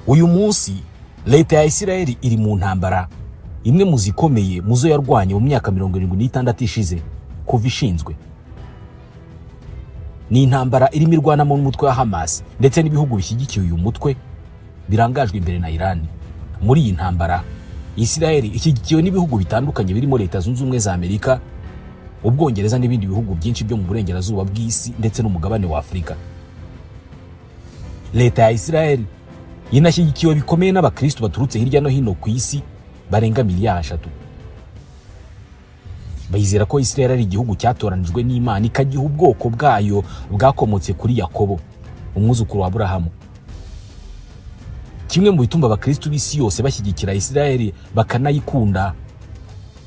Uyu munsi leta ya Isiraheli iri mu ntambara imwe mu zikomeye mu zo yarwanye mu myaka 76 ishize kuva ishinzwe. Ni intambara irimo irwanamo n'umutwe wa Hamas ndetse n'ibihugu bishyigikiye uyu mutwe birangajwe imbere na Iran. Muri iyi ntambara Isiraheli ishyigikiwe n'ibihugu bitandukanye birimo Leta Zunze Ubumwe za Amerika, Ubwongereza n'ibindi bihugu byinshi byo mu burengerazuba bw'isi ndetse n'umugabane wa Afurika. Leta ya Isiraheli inashyigikiwe bikomeye n'abakristo baturutse hirya no hino ku isi barenga miliyari 3. Bayizera ko Isiraheli ari igihugu cyatoranijwe n'Imana ikagiha ubwoko bwayo bwakomotse kuri Yakobo, umwuzukuru wa Aburahamu. Kimwe mu bituma abakristo b'isi yose bashyigikira Isiraheli bakanayikunda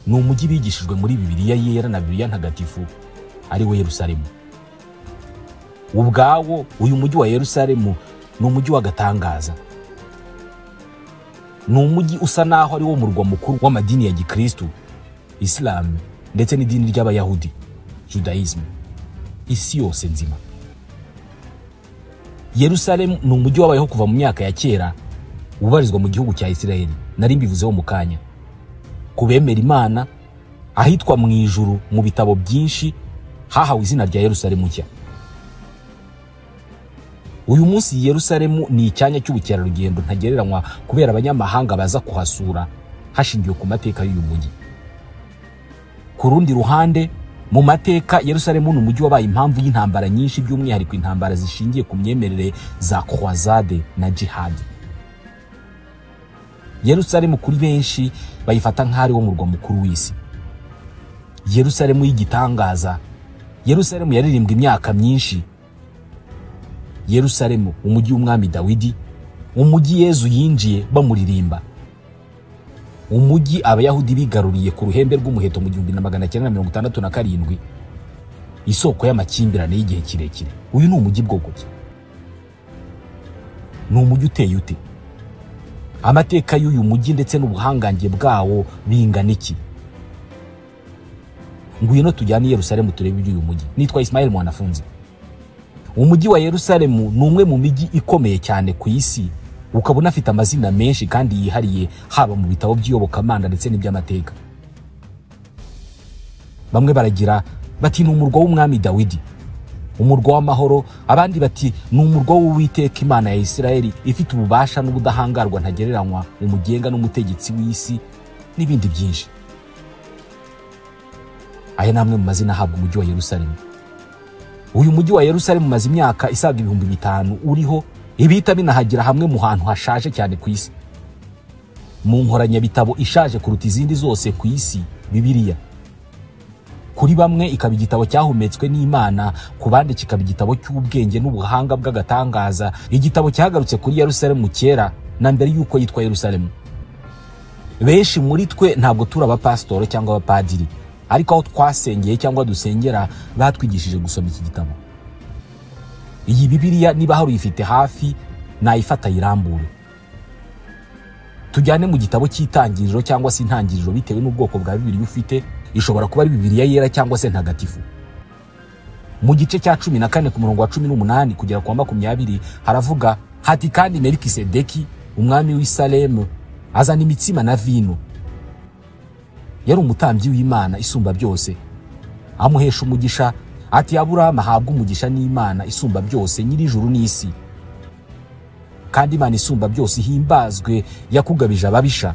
ni umujyi bigishijwe muri Bibiliya Yera na Bibiliya Ntagatifu, ari wo Yerusalemu. Ubwawo uyu mujyi wa Yerusalemu ni umujyi w'agatangaza. Ni umujyi usa naho ari wo murwa mukuru w'amadini ya Gikristo, Islam ndetse n'idini ry'Abayahudi, Judaism, isi yose nzima. Yerusalemu ni umujyi wabayeho kuva mu myaka ya kera, ubarizwa mu gihugu cya Isiraheli, nari mbivuzeho mu kanya. Kubemera Imana, ahitwa mu ijuru mu bitabo byinshi hahawe izina rya Yerusalemu nshya. Uyu munsi Yerusalemu ni icyanya cy'ubukerarugendo ntagereranywa kubera abanyamahanga baza kuhasura hashingiwe ku mateka y'uyu mujyi. Ku rundi ruhande, mu mateka Yerusalemu ni umujyi wabaye impamvu y'intambara nyinshi, by'umwihariko intambara zishingiye ku myemerere za croisade na jihad. Yerusalemu kuri benshi bayifata nk'ari wo murwa mukuru w'isi. Yerusalemu y'igitangaza, Yerusalemu yaririmbwe imyaka myinshi. Yerusalemu umujyi w'umwami Dawidi, umujyi Yezu yinjiye bamuririmba, umujyi Abayahudi bigaruriye ku ruhembe rw'umuheto mu 1967, isoko y'amakimbirane y'igihe kirekire. Uyu ni umujyi bwoko ki? Ni umujyi uteye ute? Amateka y'uyu mujyi ndetse n'ubuhangange bwawo bingana iki? Ngwino tujyane i Yerusalemu turebe iby'uyu mujyi. Nitwa Ismail Mwanafunzi. Umujyi wa Yerusalemu ni umwe mu mijyi ikomeye cyane ku isi, ukaba unafite amazina menshi kandi yihariye haba mu bitabo by'iyobokamana ndetse n'iby'amateka. Bamwe baragira bati ni umurwa w'umwami Dawidi, umurwa w'amahoro, abandi bati ni umurwa w'Uwiteka Imana ya Isiraheli ifite ububasha n'ubudahangarwa ntagereranywa, umugenga n'umutegetsi w'isi n'ibindi byinshi. Aya ni amwe mu mazina ahabwa umujyi wa Yerusalemu. Uyu mujyi wa Yerusalemu umaze imyaka isaga 5000 uriho, ibihita binahagira hamwe mu hantu hashaje cyane ku isi. Mu nkoranyabitabo ishaje kuruta izindi zose ku isi, Bibiliya. Kuri bamwe ikaba igitabo cyahumetswe n'Imana, ku bandi kikaba igitabo cy'ubwenge n'ubuhanga bw'agatangaza, igitabo cyagarutse kuri Yerusalemu kera na mbere y'uko yitwa Yerusalemu. Benshi muri twe ntabwo turi abapasitoro cyangwa abapadiri, ariko aho twasengeye cyangwa dusengera batwigishije gusoma iki gitabo. Iyi Bibiliya niba hari uyifite hafi nayifata yirambure. Tujyane mu gitabo cy'itangiriro cyangwa se intangiriro bitewe n'ubwoko bwa Bibiliya ufite, ishobora kuba ari Bibiliya Yera cyangwa se ntagatifu. Mu gice cya 14 ku murongo wa 18 kugera ku wa 20 haravuga hati kandi Melikisedeki umwami w'i Salemu azana imitsima na vino. Yari umutambyi w'Imana isumba byose, amuhesha umugisha ati Aburahamu ahabwe umugisha n'Imana isumba byose nyir'ijuru n'isi. Kandi Imana isumba byose ihimbazwe yakugabije ababisha.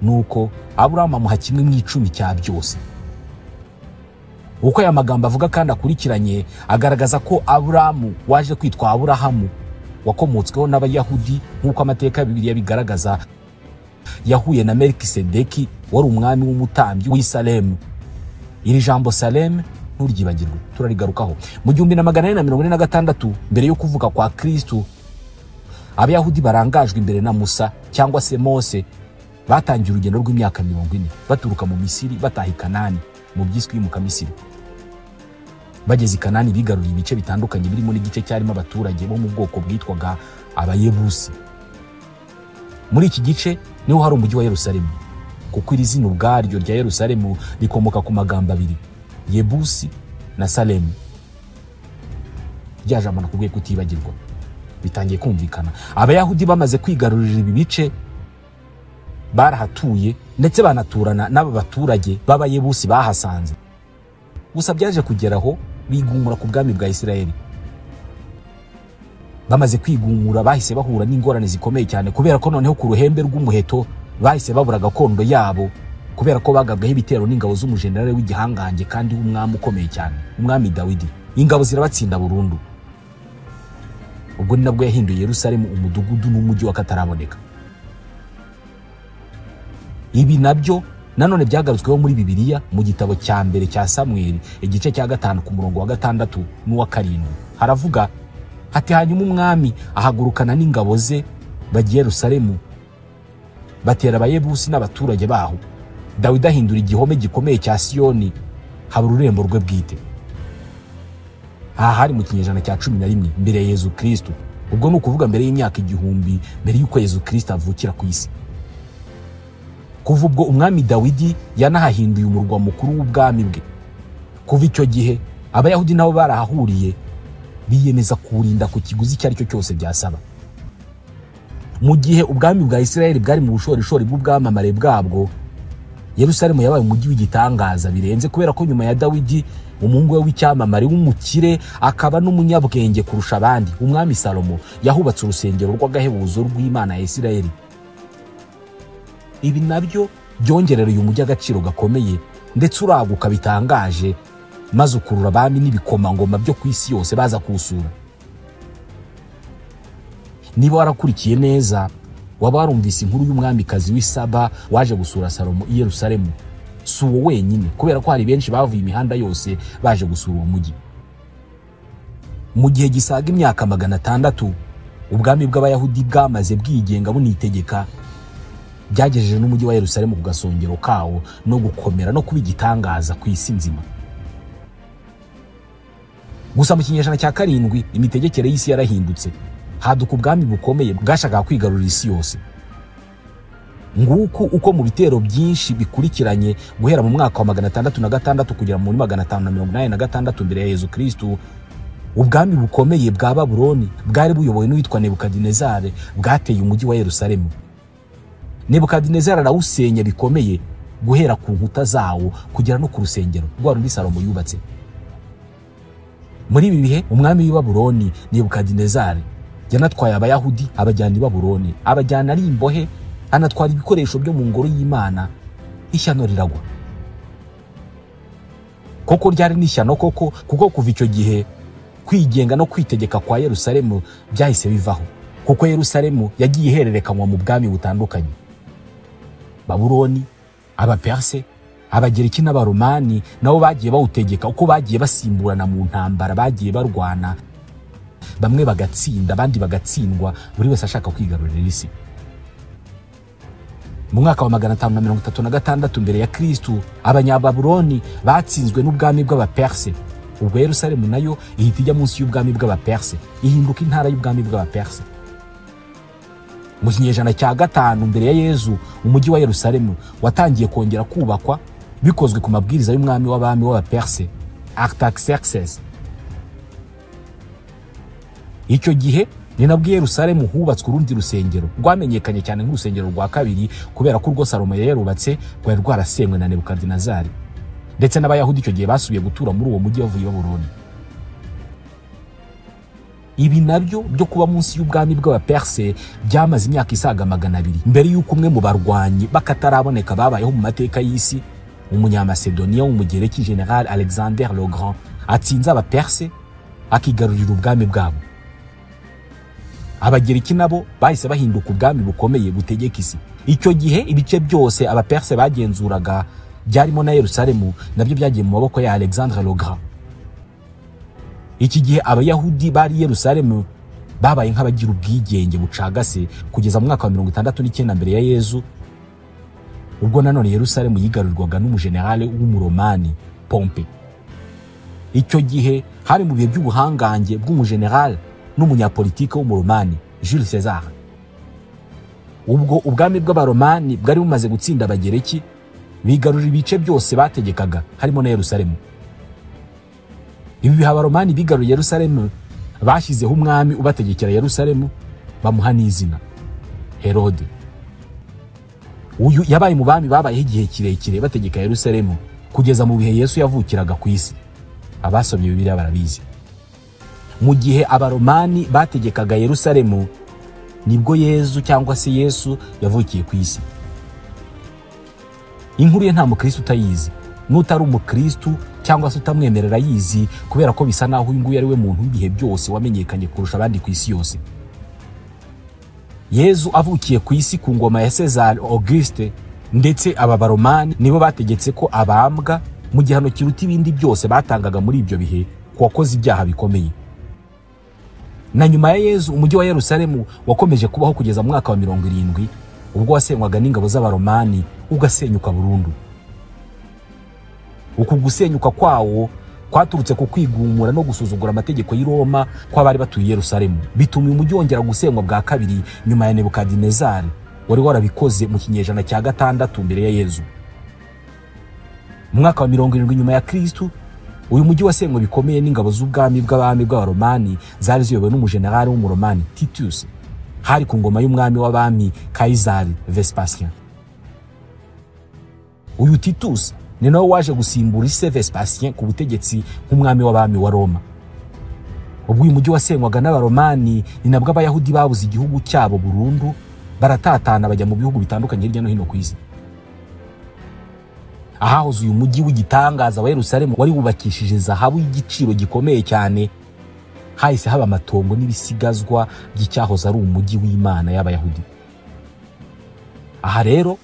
Nuko Aburahamu amuha kimwe mu 10 cya byose. Uko aya magambo avuga kandi akurikiranye agaragaza ko Aburahamu waje kwitwa Aburahamu wakomotsweho n'Abayahudi nk'uko amateka ya Bibiliya bigaragaza, yahuye na Melikisedeki wari umwami w'umutambyi w'i Salemu. Iri jambo Salemu nturyibagirwe, turarigarukaho. Mu 1446 mbere yo kuvuka kwa Kristo, Abayahudi barangajwe imbere na Musa cyangwa se Mose batangiye urugendo rw'imyaka 40 baturuka mu Misiri bataha i Kanani mu byiswe yimuka Misiri. Bageze i Kanani bigaruriye ibice bitandukanye birimo n'igice cyarimo abaturage bo mu bwoko bwitwaga Abayebusi. Muri iki gice niho hari umujyi wa Yerusalemu, kuko iri zina ubwaryo rya Yerusalemu rikomoka ku magambo abiri, Yebusi na Salemu. Rya jambo nakubwiye kutibagirwa. Bitangiye kumvikana. Abayahudi bamaze kwigarurira ibi bice barahatuye ndetse banaturana n'aba baturage b'Abayebusi bahasanze. Gusa byaje kugeraho bigumura ku bwami bwa Isirayeli. Bamaze kwigumura bahise bahura n'ingorane zikomeye cyane, kubera ko noneho ku ruhembe rw'umuheto bahise babura gakondo yabo, kubera ko bagabwaho ibitero n'ingabo z'umujenerali w'igihangange kandi w'umwami ukomeye cyane, umwami Dawidi. Ingabo zirabatsinda burundu. Ubwo ni nabwo yahinduye Yerusalemu umudugudu n'umujyi w'akataraboneka. Ibi nabyo nanone byagarutsweho muri Bibiliya mu gitabo cya mbere cya Samweli, igice cya 5 ku murongo wa 6 n'uwa 7. Haravuga hati: hanyuma umwami ahagurukana n'ingabo ze bajya Yerusalemu, batera Abayebusi n'abaturage baho. Dawidi ahindura igihome gikomeye cya Siyoni haba ururembo rwe bwite. Aha hari mu kinyejana cya 11 mbere ya Yezu Kristo. Ubwo ni ukuvuga mbere y'imyaka 1000 mbere y'uko Yezu Kristo avukira ku isi. Kuva ubwo umwami Dawidi yanahahinduye umurwa mukuru w'ubwami bwe. Kuva icyo gihe Abayahudi nabo barahahuriye, biyemeza kurinda ku kiguzi icyo ari cyo cyose byasaba. Mu gihe ubwami bwa Isirayeli bwari mu bushorishori bw'ubwamamare bwabwo, Yerusalemu yabaye umujyi w'igitangaza birenze, kubera ko nyuma ya Dawidi umuhungu we w'icyamamare w'umukire akaba n'umunyabwenge kurusha abandi, umwami Salomo, yahubatse urusengero rw'agahebuzo rw'Imana ya Isirayeli. Ibi nabyo byongerera uyu mujyi agaciro gakomeye ndetse uraguka bitangaje, maze ukurura abami n'ibikomangoma byo ku isi yose baza kuwusura. Niba warakurikiye neza, waba warumvise inkuru y'umwamikazi w'Isaba waje gusura Salomo i Yerusalemu. Si uwo wenyine, kubera ko hari benshi bavuye imihanda yose baje gusura uwo mujyi. Mu gihe gisaga imyaka 600 ubwami bw'Abayahudi bwamaze bwigenga bunitegeka, byagejeje n'umujyi wa Yerusalemu ku gasongero kawo no gukomera no kuba igitangaza ku isi nzima. Gusa mu kinyejana cya 7 imitegekere y'isi yarahindutse, haduka ubwami bukomeye bwashakaga kwigarurira isi yose. Nguku uko mu bitero byinshi bikurikiranye guhera mu mwaka wa 606 kugera muri 586 mbere ya Yezu Kristo, ubwami bukomeye bwa Babuloni bwari buyobowe n'uwitwa Nebukadinezari bwateye umujyi wa Yerusalemu. Nebukadinezari arawusenya bikomeye guhera ku nkuta zawo kugera no ku rusengero rwa rundi Salomo yubatse. Muri ibi bihe umwami w'i Babuloni Nebukadinezari yanatwaye Abayahudi abajyana i Babuloni, abajyana ari imbohe, anatwara ibikoresho byo mu ngoro y'Imana. Ishyano riragwa. Koko ryari n'ishyano koko, kuko kuva icyo gihe kwigenga no kwitegeka kwa Yerusalemu byahise bivaho, kuko Yerusalemu yagiye ihererekanywa mu bwami butandukanye. Babuloni, Abaperse, Abagereki n'Abaromani nabo bagiye bawutegeka uko bagiye basimburana mu ntambara bagiye barwana, bamwe bagatsinda abandi bagatsindwa, buri wese ashaka kwigarurira isi. Mu mwaka wa 536 mbere ya Kristo, Abanyababuloni batsinzwe n'ubwami bw'Abaperse. Ubwo Yerusalemu nayo ihita ijya munsi y'ubwami bw'Abaperse, ihinduka intara y'ubwami bw'Abaperse. Mu kinyejana cya 5 mbere ya Yezu, umujyi wa Yerusalemu watangiye kongera kubakwa bikozwe ku mabwiriza y'umwami w'abami w'Abaperse, Artaxerxes. Icyo gihe ni nabwo Yerusalemu hubatswe urundi rusengero rwamenyekanye cyane nk'urusengero rwa kabiri, kubera ko urwo Salomo yarubatse rwari rwarasenywe na Nebukadinezari. Ndetse n'Abayahudi icyo gihe basubiye gutura muri uwo mujyi bavuye i Babuloni. Ibi nabyo byo kuba munsi y'ubwami bw'Abaperse byamaze imyaka isaga 200 mbere y'uko umwe mu barwanyi bakataraboneka babayeho mu mateka y'isi, umunyamasedoniya w'umugereki General Alexander le Grand, atsinze Abaperse akigarurira ubwami bwabo. Abagereki nabo bahise bahinduka ubwami bukomeye butegeka isi. Icyo gihe ibice byose Abaperse bagenzuraga byarimo na Yerusalemu nabyo byagiye mu maboko ya Alexandre le Grand. Iki gihe Abayahudi bari Yerusalemu babaye nk'abagira ubwigenge bucagase kugeza mu mwaka wa 69 mbere ya Yezu, ubwo nanone Yerusalemu yigarurirwaga n'umujenerale w'umuromani Pompe. Icyo gihe hari mu bihe by'ubuhangange bw'umujenerale n'umunyapolitike w'umuromani Jules César. Ubwo ubwami bw'Abaromani bwari bumaze gutsinda Abagereki, bigarurira ibice byose bategekaga harimo na Yerusalemu. Ibi biha Abaromani bigaruriye Yerusalemu Bashyizeho umwami ubategekera Yerusalemu, bamuha n'izina Herode. Uyu yabaye mu bami babayeho igihe kirekire bategeka Yerusalemu kugeza mu bihe Yesu yavukiraga ku isi. Abasomye Bibiliya barabizi. Mu gihe Abaromani bategekaga Yerusalemu nibwo Yezu cyangwa se Yesu yavukiye ku isi. Inkuru ye nta mukristo utayizi, n'utari umukristo cyangwa se utamwemerera yizi, kubera ko bisa naho uyu nguyu ari we muntu w'ibihe byose wamenyekanye kurusha abandi ku isi yose. Yezu avukiye ku isi ku ngoma ya Cesar Auguste, ndetse aba Baromani nibo bategetse ko abambwa mu gihano kiruta ibindi byose batangaga muri ibyo bihe ku wakoze ibyaha bikomeye. Na nyuma ya Yezu umujyi wa Yerusalemu wakomeje kubaho kugeza mu mwaka wa 70, ubwo wasenywaga n'ingabo z'Abaromani ugasenyuka burundu. Uku gusenyuka kwawo kwaturutse ku kwigumura no gusuzugura amategeko y'i Roma kw'abari batuye Yerusalemu, bituma uyu mujyi wongera gusenywa bwa kabiri nyuma ya Nebukadinezari wari warabikoze mu kinyejana cya 6 mbere ya Yezu. Mu mwaka wa 70 nyuma ya Kristo, uyu mujyi wasenywe bikomeye n'ingabo z'ubwami bw'abami bw'Abaromani zari ziyobowe n'umujenerali w'Umuromani Titus, hari ku ngoma y'umwami w'abami Kaisari Vespasien. Uyu Titus ni nawe waje gusimbura ise Vespasien ku butegetsi nk'umwami w'abami wa Roma. Ubwo uyu mujyi wasenywaga n'Abaromani ni nabwo Abayahudi babuze igihugu cyabo burundu, baratatana bajya mu bihugu bitandukanye hirya no hino ku isi. Ahahoze uyu mujyi w'igitangaza wa Yerusalemu wari wubakishije zahabu y'igiciro gikomeye cyane, hahise haba amatongo n'ibisigazwa by'icyahoze ari umujyi w'Imana y'Abayahudi. Aha rero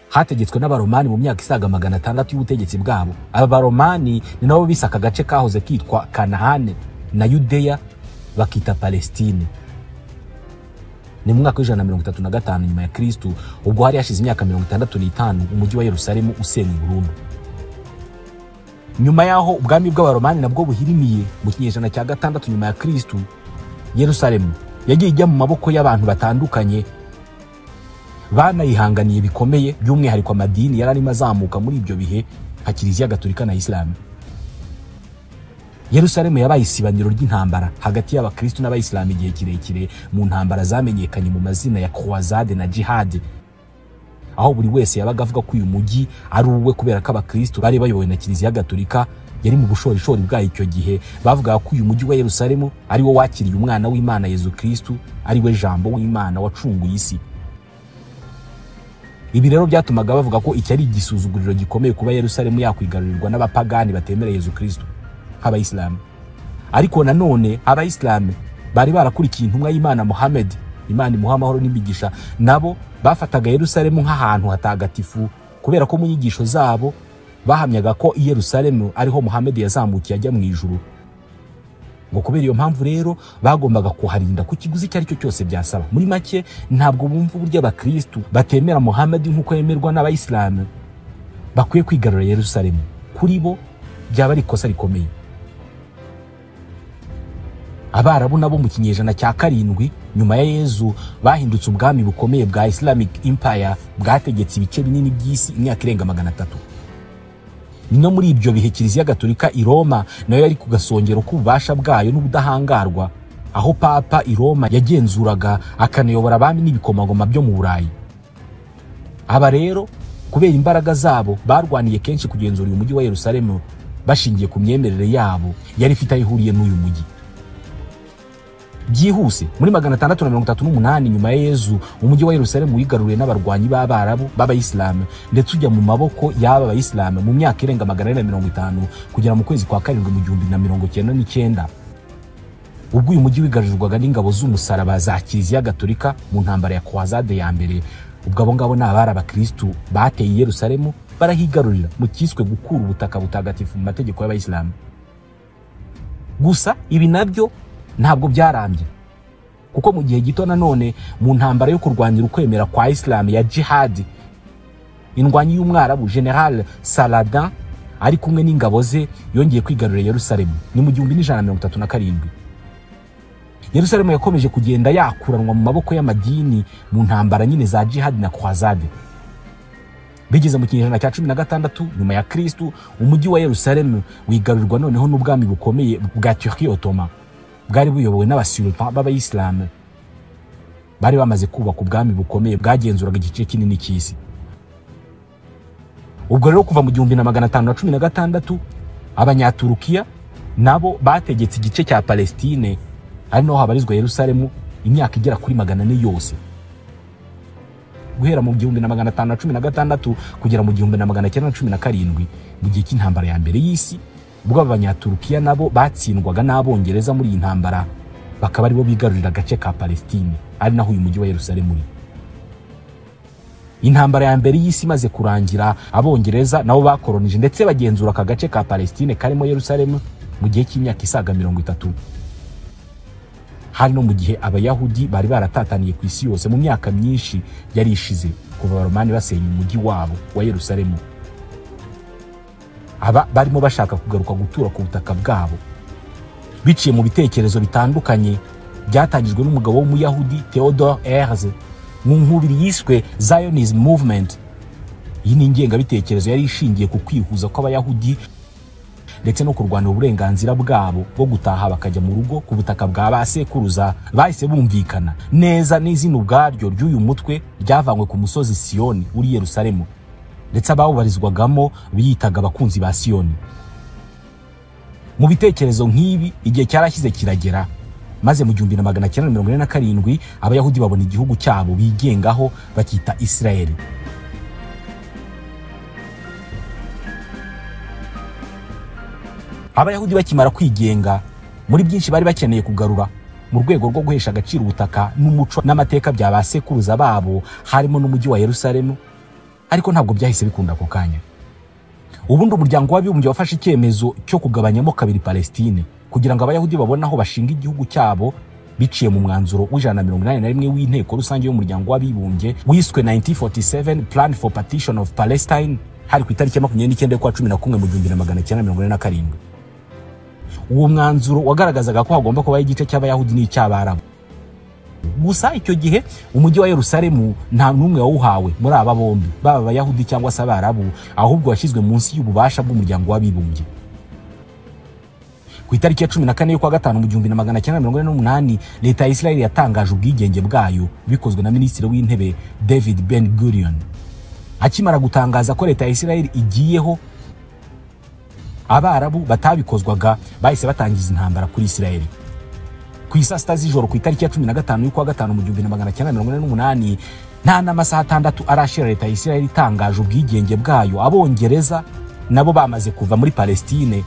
hategetswe n'Abaromani mu myaka isaga 600 y'ubutegetsi bwabo. Aba Baromani ni nabo bise aka gace kahoze kitwa Kanahane na Yudeya bakita Palestine. Ni mu mwaka wa 135 nyuma ya Kristo, ubwo hari hashize imyaka 65 umujyi wa Yerusalemu usenywe burundu. Nyuma yaho ubwami bw'Abaromani nabwo buhirimiye mu kinyejana cya 6 nyuma ya Kristo, Yerusalemu yagiye ijya mu maboko y'abantu batandukanye banayihanganiye bikomeye, by'umwihariko amadini yari arimo azamuka muri ibyo bihe nka Kiliziya Gatolika na Islam. Yerusalemu yabaye isibaniro ry'intambara hagati y'Abakristo n'Abayisilamu igihe kirekire, mu ntambara zamenyekanye mu mazina ya Croisade na Jihad, aho buri wese yabaga avuga ko uyu mujyi ari uwe, kubera ko Abakristo bari bayobowe na Kiliziya Gatolika yari mu bushorishori bwayo icyo gihe. Bavugaga ko uyu mujyi wa Yerusalemu ari wo wakiriye umwana w'Imana Yezu Kristo, ari we Jambo w'Imana wacunguye isi. Ibi rero byatumaga bavuga ko iki ari igisuzuguriro gikomeye kuba Yerusalemu yakwigarurirwa n'abapagani batemera Yezu Kristo nk'Abayisilamu. Ariko nanone Abayisilamu bari barakurikiye intumwa y'Imana Muhammad, Imana imuha amahoro n'imigisha, nabo bafataga Yerusalemu nk'ahantu hatagatifu, kubera ko mu nyigisho zabo bahamyaga ko i Yerusalemu ariho Muhammad yazamukiye ajya mu ijuru. Ngo kubera iyo mpamvu rero bagombaga kuharinda ku kiguzi icyo ari cyo cyose byasaba. Muri make ntabwo bumva uburyo Abakristo batemera Muhammad nk'uko yemerwa n'Abayisilamu bakwiye kwigarurira Yerusalemu. Kuri bo byaba ari ikosa rikomeye. Abarabu nabo mu kinyejana cya 7 nyuma ya Yezu bahindutse ubwami bukomeye bwa Islamic Empire bwategetse ibice binini by'isi imyaka irenga 300. No muri ibyo bihe Kiliziya Gatolika i Roma nayo yari ku gasongero k'ububasha bwayo n'ubudahangarwa, aho Papa i Roma yagenzuraga akanayobora abami n'ibikomangoma byo mu Burayi. Aba rero kubera imbaraga zabo barwaniye kenshi kugenzura uyu mujyi wa Yerusalemu bashingiye ku myemerere yabo yari ifite aho ihuriye n'uyu mujyi. Byihuse muri 638 nyuma ya Yezu, umujyi wa Yerusalemu wigaruriwe n'abarwanyi b'Abarabu b'Abayisilamu, ndetse ujya mu maboko y'aba Bayisilamu mu myaka irenga 450 kugera mu kwezi kwa 7 mu 1099, ubwo uyu mujyi wigarurirwaga n'ingabo z'umusaraba za Kiliziya Gatolika mu ntambara ya Croisade ya mbere. Ubwo abo ngabo ni abari Abakristo bateye Yerusalemu barahigarurira mu kiswe gukura ubutaka butagatifu mu mategeko y'Abayisilamu. Gusa ibi nabyo ntabwo byarambye, kuko mu gihe gito nanone mu ntambara yo kurwanira ukwemera kwa Islam ya Jihad, indwanyi y'umwarabu General Saladin ari kumwe n'ingabo ze yongeye kwigarurira Yerusalemu. Ni mu 1137. Yerusalemu yakomeje kugenda yakuranwa mu maboko y'amadini mu ntambara nyine za Jihad na Croisade. Bigeze mu kinyejana cya 16 nyuma ya Kristo, umujyi wa Yerusalemu wigarurirwa noneho n'ubwami bukomeye bwa Turquie Ottoman. bwari buyobowe n'abasultan b'abayisilamu bari bamaze kubaka ubwami bukomeye bwagenzuraga igice kinini cy'isi. Ubwo rero kuva mu 1516 Abanyaturukiya nabo bategetse igice cya Palestine ari naho habarizwa Yerusalemu imyaka igera kuri 400 yose, guhera mu 1516 kugera mu 1917 mu gihe cy'intambara ya mbere y'isi, ubwo Abanyaturukiya nabo batsindwaga n'Abongereza muri iyi ntambara, bakaba aribo bigarurira agace ka Palestine ari naho uyu mujyi wa Yerusalemu uri. Intambara ya mbere y'isi imaze kurangira, Abongereza nabo bakoronije ndetse bagenzura aka gace ka Palestine karimo Yerusalemu mu gihe cy'imyaka isaga 30. Hari no mu gihe Abayahudi bari baratataniye ku isi yose mu myaka myinshi yari ishize kuva Abaromani basenya umujyi wabo wa Yerusalemu. Aba barimo bashaka kugaruka gutura ku butaka bwabo biciye mu bitekerezo bitandukanye byatangijwe n'umugabo w'Umuyahudi Theodor Herzl mu nkubiri yiswe Zionism Movement. Iyi ni ingengabitekerezo yari ishingiye ku kwihuza kw'Abayahudi ndetse no kurwanira uburenganzira bwabo bwo gutaha bakajya mu rugo ku butaka bwa ba sekuruza. Bahise bumvikana neza n'izina ubwaryo ry'uyu mutwe ryavanywe ku musozi Siyoni uri Yerusalemu, ndetse abawubarizwagamo biyitaga abakunzi ba Siyoni. Mu bitekerezo nk'ibi igihe cyarashyize kiragera, maze mu 1947 Abayahudi babona igihugu cyabo bigengaho bakita Israeli. Abayahudi bakimara kwigenga, muri byinshi bari bakeneye kugarura mu rwego rwo guhesha agaciro ubutaka n'umuco n'amateka bya ba sekuruza babo, harimo n'umujyi wa Yerusalemu, ariko ntabwo byahise bikunda ako kanya. Ubundi umuryango w'abibumbye wafashe icyemezo cyo kugabanyamo kabiri Palestine kugira ngo Abayahudi babone aho bashinga igihugu cyabo, biciye mu mwanzuro w'181 w'inteko rusange y'umuryango w'abibumbye wiswe 1947 Plan for Partition of Palestine, hari ku itariki ya 29 y'ukwa 11 mu 1947. Uwo mwanzuro wagaragazaga ko hagomba kubaho igice cy'Abayahudi n'icy'Abarabu. Gusa icyo gihe umujyi wa Yerusalemu nta n'umwe wawuhawe muri aba bombi, baba Abayahudi cyangwa se Abarabu, ahubwo washyizwe munsi y'ububasha bw'umuryango w'abibumbye. Ku itariki ya 14 y'ukwa gatanu mu 1948 leta ya Israel yatangaje ubwigenge bwayo bikozwe na Minisitiri w'Intebe David Ben Gurion. Akimara gutangaza ko leta ya Israel igiyeho, Abarabu batabikozwaga bahise batangiza intambara kuri Israel. Ku isaa sita z'ijoro ku itariki ya 15 y'ukwa gatanu mu 1948, nta n'amasaha 6 arashira leta ya Israel itangaje ubwigenge bwayo, Abongereza nabo bamaze kuva muri Palestine.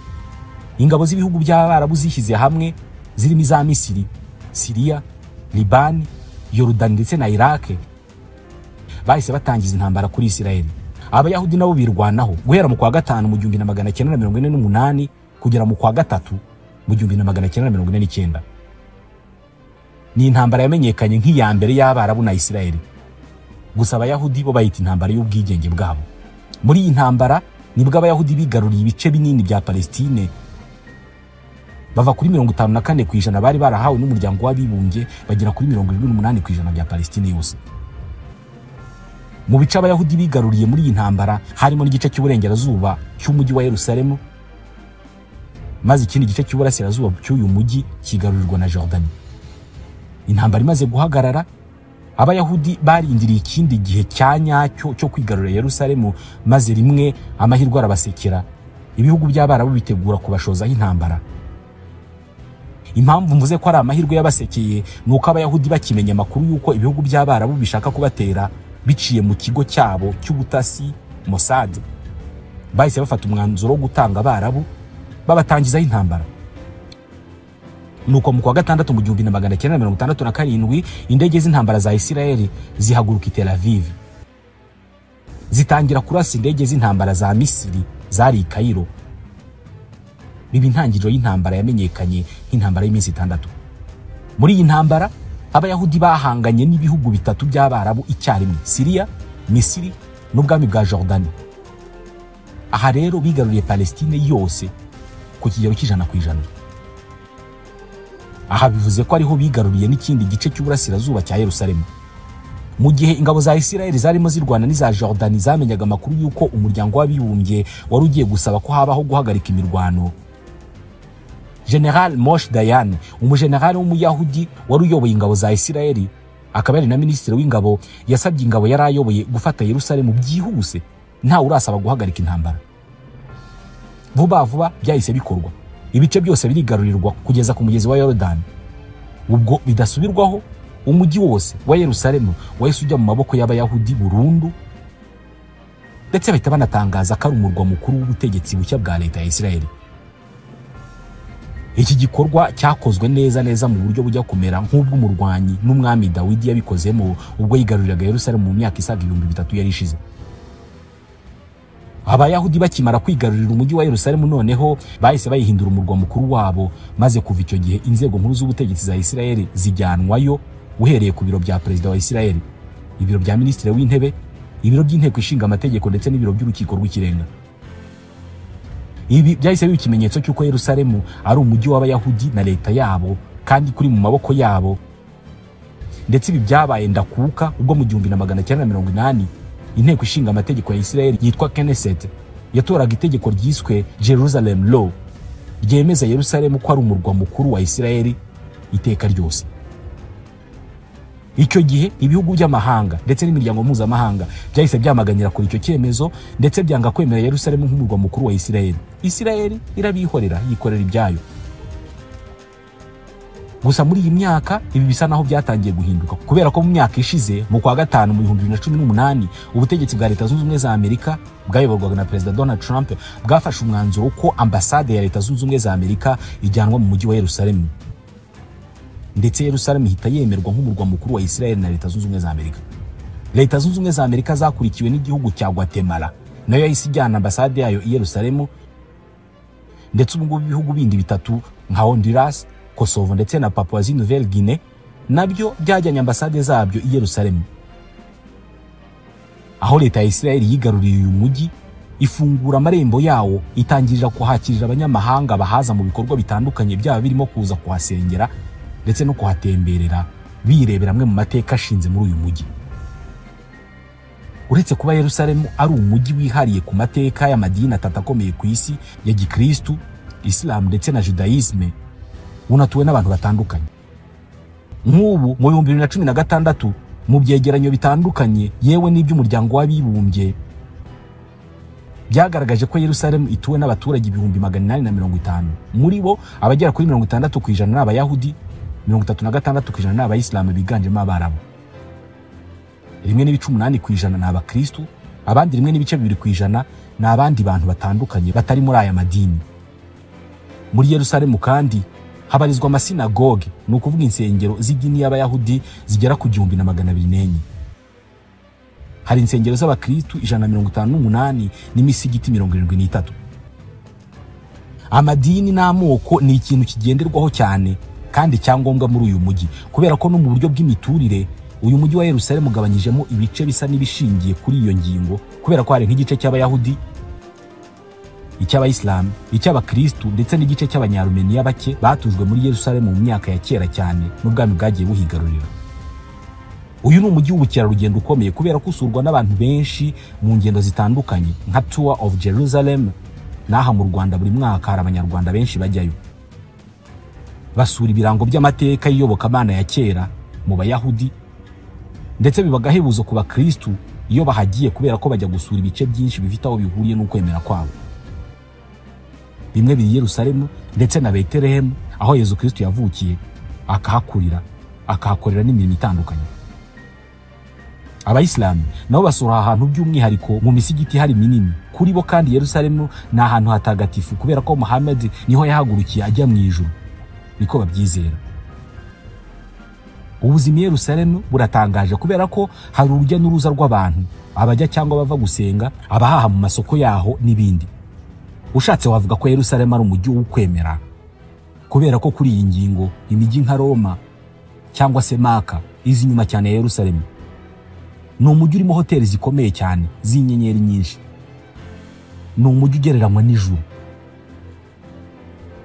Ingabo z'ibihugu by'Abarabu zishyize hamwe zirimo iza Misiri, Syria, Liban, Jordan ndetse na Iraq bahise batangiza intambara kuri Israel. Abayahudi nabo birwanaho guhera mu kwa gatanu mu 1948 kugera mu kwa gatatu mu 1949. Ni intambara yamenyekanye nk'iya mbere y'Abarabu na Israel. Gusa Abayahudi bo bayita intambara y'ubwigenge bwabo. Muri iyi ntambara nibwo Abayahudi bigaruriye ibice binini bya Palestine, bava kuri 54% bari barahawe n'umuryango w'abibumbye bagera kuri 78% bya Palestine yose. Mu bice Abayahudi bigaruriye muri iyi ntambara harimo n'igice cy'uburengerazuba cy'umujyi wa Yerusalemu, maze ikindi gice cy'uburasirazuba cy'uyu mujyi kigarurirwa na Jordani. Intambara imaze guhagarara, Abayahudi barindiriye ikindi gihe cya nyacyo cyo kwigarurira Yerusalemu, maze rimwe amahirwe arabasekera, ibihugu by'Abarabu bitegura kubashozaho intambara. Impamvu mvuze ko ari amahirwe yabasekeye ni uko Abayahudi bakimenya amakuru y'uko ibihugu by'Abarabu bishaka kubatera biciye mu kigo cyabo cy'ubutasi Mossad, bahise bafata umwanzuro wo gutanga Abarabu babatangizaho intambara. Nuko mu kwa gatandatu mu 1967 indege z'intambara za Israel zihaguruka i Tel Aviv, zitangira kurasa indege z'intambara za Misiri zari i Cairo. Biba intangiriro y'intambara yamenyekanye nk'intambara y'iminsi 6. Muri iyi ntambara Abayahudi bahanganye n'ibihugu bitatu by'Abarabu icyarimwe, Syria, Misiri n'ubwami bwa Jordani. Aha rero bigaruriye Palestine yose ku kigero cy'100%. Aha bivuze ko ariho bigaruriye n'ikindi gice cy'uburasirazuba cya Yerusalemu. Mu gihe ingabo za Israel zarimo zirwana n'iza Jordani zamenyaga amakuru y'uko umuryango w'abibumbye wari ugiye gusaba ko habaho guhagarika imirwano, General Moshe Dayan, umujenerali w'umuyahudi wari uyoboye ingabo za Isirayeli akaba yari na minisitiri w'ingabo, yasabye ingabo yari ayoboye gufata Yerusalemu byihuse ntawe urasaba guhagarika intambara. Vuba vuba byahise bikorwa, ibice byose birigarurirwa kugeza ku mugezi wa Yorodani. Ubwo bidasubirwaho umujyi wose wa Yerusalemu wahise ujya mu maboko y'Abayahudi burundu, ndetse bahita banatangaza ko ari umurwa mukuru w'ubutegetsi bushya bwa leta ya Isirayeli. Iki gikorwa cyakozwe neza neza mu buryo bujya kumera nk'ubw'umurwanyi n'umwami Dawidi yabikozemo ubwo yigaruriraga Yerusalemu mu myaka isaga 3000 yari ishize. Abayahudi bakimara kwigarurira umujyi wa Yerusalemu noneho bahise bayihindura umurwa mukuru wabo, maze kuva icyo gihe inzego nkuru z'ubutegetsi za Isirayeli zijyanwayo, uhereye ku biro bya perezida wa Isirayeli, ibiro bya minisitiri w'intebe, ibiro by'inteko ishinga amategeko ndetse n'ibiro by'urukiko rw'ikirenga. Ibi byahise biba ikimenyetso cy'uko Yerusalemu ari umujyi w'Abayahudi na leta yabo kandi kuri mu maboko yabo. Ndetse ibi byabaye ndakuka ubwo mu 1980 inteko ishinga amategeko ya Isirayeli yitwa Knesset yatoraga itegeko ryiswe Jerusalem Law ryemeza Yerusalemu ko ari umurwa mukuru wa Isirayeli iteka ryose. Icyo gihe ibihugu by'amahanga ndetse n'imiryango mpuzamahanga byahise byamaganira kuri icyo cyemezo, ndetse byanga kwemera Yerusalemu nk'umurwa mukuru wa Isirayeli. Isirayeli irabihorera yikorera ibyayo. Gusa muri iyi myaka ibi bisa naho byatangiye guhinduka, kubera ko mu myaka ishize mu kwa gatanu mu 2018 ubutegetsi bwa Leta Zunze Ubumwe za Amerika bwayoborwaga na Perezida Donald Trump bwafashe umwanzuro ko ambasade ya Leta Zunze Ubumwe za Amerika ijyanwa mu mujyi wa Yerusalemu, ndetse Yerusalemu ihita yemerwa nk'umurwa mukuru wa Isirayeli na Leta Zunze Ubumwe za Amerika. Leta Zunze Ubumwe za Amerika zakurikiwe n'igihugu cya Guatemala, nayo yahise ijyana ambasade yayo i Yerusalemu, ndetse ubu ngubu ibihugu bindi bitatu nka Honduras, Kosovo ndetse na Papouasie Nouvelle Guinée nabyo byajyanye ambasade zabyo i Yerusalemu. Aho leta ya Isirayeli yigaruriye uyu mujyi, ifungura amarembo yawo, itangirira kuhakirira abanyamahanga bahaza mu bikorwa bitandukanye, byaba birimo kuza kuhasengera ndetse no kuhatemberera birebera amwe mu mateka ashinze muri uyu mujyi. Uretse kuba Yerusalemu ari umujyi wihariye ku mateka y'amadini atatu akomeye ku isi ya Gikristu, Islam ndetse na Judaisme, unatuwe n'abantu batandukanye. Nk'ubu mu 2016 mu byegeranyo bitandukanye yewe n'iby'umuryango w'abibumbye byagaragaje ko Yerusalemu ituwe n'abaturage 850,000, muri bo abagera kuri 60% ni Abayahudi, 36% ni Abayisilamu biganjemo Abarabu, 1.8% ni Abakristu, abandi 1.2% ni abandi bantu batandukanye batari muri aya madini. Muri Yerusalemu kandi habarizwa amasinagoge, ni ukuvuga insengero z'idini y'Abayahudi zigera ku 1204. Hari insengero z'Abakristu 158 n'imisigiti 73. Amadini n'amoko ni ikintu kigenderwaho cyane kandi cyangombwa muri uyu mujyi, kubera ko no mu buryo bw'imiturire uyu mujyi wa Yerusalemu ugabanyijemo ibice bisa n'ibishingiye kuri iyo ngingo, kubera ko hari nk'igice cy'Abayahudi, icy'Abayisilamu, icy'Abakristu ndetse n'igice cy'Abanyarumeniya bake batujwe muri Yerusalemu mu myaka ya kera cyane n'ubwami bwagiye buhigarurira. Uyu ni umujyi w'ubukerarugendo ukomeye kubera ko usurwa n'abantu benshi mu ngendo zitandukanye nka Tour of Jerusalem. N'aha mu Rwanda buri mwaka hari Abanyarwanda benshi bajyayo basura ibirango by'amateka y'iyobokamana ya kera mu Bayahudi, ndetse biba agahebuzo ku Bakristu iyo bahagiye, kubera ko bajya gusura ibice byinshi bifite aho bihuriye n'ukwemera kwabo. Bimwe biri Yerusalemu ndetse na Betelehemu aho Yezu Kristo yavukiye, akahakurira, akahakorera n'imirimo itandukanye. Abayisilamu nabo basura ahantu by'umwihariko mu misigiti hari minini. Kuri bo kandi Yerusalemu ni ahantu hatagatifu kubera ko Muhammad niho yahagurukiye ajya mu ijuru, niko babyizera. Ubuzima i Yerusalemu buratangaje kubera ko hari urujya n'uruza rw'abantu, abajya cyangwa bava gusenga, abahaha mu masoko yaho n'ibindi. Ushatse wavuga ko Yerusalemu ari umujyi w'ukwemera, kubera ko kuri iyi ngingo imijyi nka Roma cyangwa se Maka izi inyuma cyane ya Yerusalemu. Ni umujyi urimo hoteli zikomeye cyane z'inyenyeri nyinshi. Ni umujyi ugereranywa n'ijuru.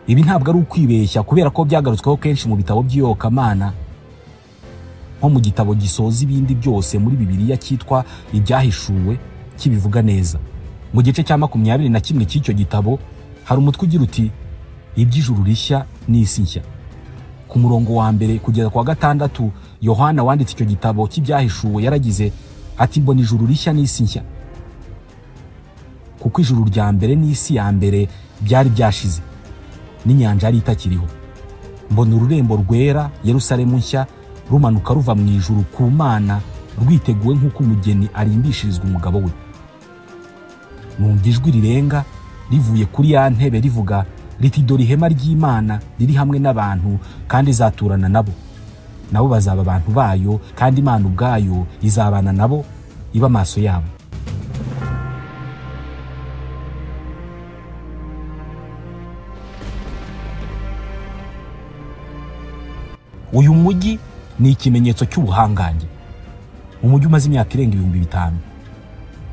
Ibi ntabwo ari ukwibeshya kubera ko byagarutsweho kenshi mu bitabo by'iyobokamana, nko mu gitabo gisoza ibindi byose muri Bibiliya cyitwa Ibyahishuwe kibivuga neza. Mu gice cya 21 cy'icyo gitabo hari umutwe ugira uti iby'ijuru rishya n'isi nshya. Ku murongo wa 1 kugeza ku wa 6, Yohana wanditse icyo gitabo cy'ibyahishuwe yaragize ati: mbona ijuru rishya n'isi nshya, kuko ijuru rya mbere n'isi ya mbere byari byashize, n'inyanja yari itakiriho. Mbona ururembo rwera Yerusalemu nshya rumanuka ruva mu ijuru ku Mana, rwiteguwe nk'uko umugeni arimbishirizwa umugabo we. Numva ijwi rirenga rivuye kuri ya ntebe rivuga riti: dore ihema ry'Imana riri hamwe n'abantu, kandi izaturana nabo, nabo bazaba abantu bayo, kandi Imana ubwayo izabana nabo, iba amaso yabo. Uyu mujyi ni ikimenyetso cy'ubuhangange, umujyi umaze imyaka irenga 5000,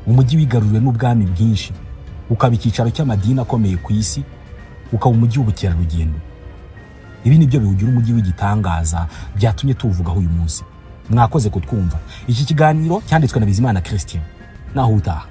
umujyi wigaruriwe n'ubwami bwinshi, ukaba icyicaro cy'amadini akomeye ku isi, ukaba umujyi w'ubukerarugendo. Ibi nibyo biwugira umujyi w'igitangaza byatumye tuwuvugaho uyu munsi. Mwakoze kutwumva. Iki kiganiro cyanditswe na Bizimana Christian. Naho utaha.